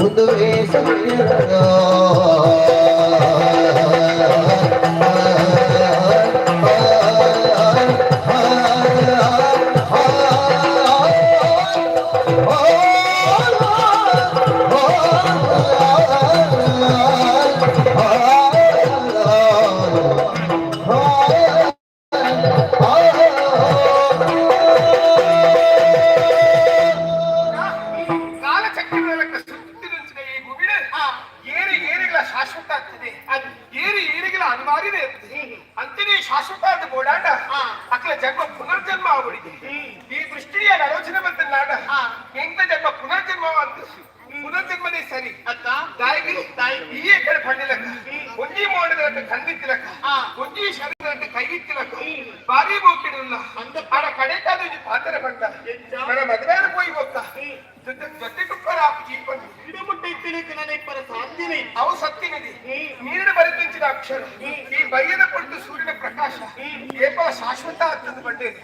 ಉಂದುವೇ ಶರೀರದ. ಕಾಲಚಕ್ರಗಳ ಸುತ್ತಿದಂಚಿನ ಈ ಭೂಮಿಡ್ ಏರಿ ಏರಿಗಳ ಶಾಶ್ವತ ಆಗ್ತದೆ, ಏರಿ ಏರಿಗಳ ಅನಿವಾರ್ಯನೇ ಇರ್ತದೆ. ಅಂತೆಯೇ ಶಾಶ್ವತ ಆದ ಬೋಡಾಟ ಅಕ್ಲ ಜನ್ಮ ಪುನರ್ಜನ್ಮ ಅವಳಿಗೆ. ಈ ದೃಷ್ಟಿಯ ಆಲೋಚನೆ ಬಂತಲ್ಲಾಡ, ಎಂತ ಜನ್ಮ ಪುನರ್ಜನ್ಮ ಅಂತ, ಪುನರ್ಜನ್ಮನೇ ಸರಿ. ಅತ್ತ. ತಾಯಿಗೆ ಈ ಕಡೆ ಪಂಡಿಲಕ್ಕ, ಒಂಜಿ ಮೋಡದ ಕಂದಿತ್ತಿಲಕ್ಕ, ಒಂಜಿ ಶರೀರದ ಕೈಗಿತ್ತಿಲಕ್ಕ, ಬಾರಿ ಬೋಕಿಡಲ್ಲ. ಆಡ ಕಡೆಕಾದ ಒಂಜಿ ಪಾತ್ರ ಬಂದ మన ಮದುವೆನ ಪೋಯಿ ಬೊಕ್ಕ ಜೊತೆ ಜೊತೆ ಕುಪ್ಪರ ಜೀವನ. ಇಡಮುಟ್ಟ ಇತ್ತಿನಕ್ಕೆ ನನ್ನ ಇಪ್ಪರ ಸಾಧ್ಯನೇ. ಅವು ಸತ್ತಿನದಿ ನೀರಿನ ಬರೆದಂಚಿನ ಅಕ್ಷರ. ಈ ಬಯ್ಯದ ಪೊಟ್ಟು ಸೂರ್ಯನ ಪ್ರಕಾಶ ಏಪ ಶಾಶ್ವತ ಆಗ್ತದೆ ಬಂಡೇರಿ.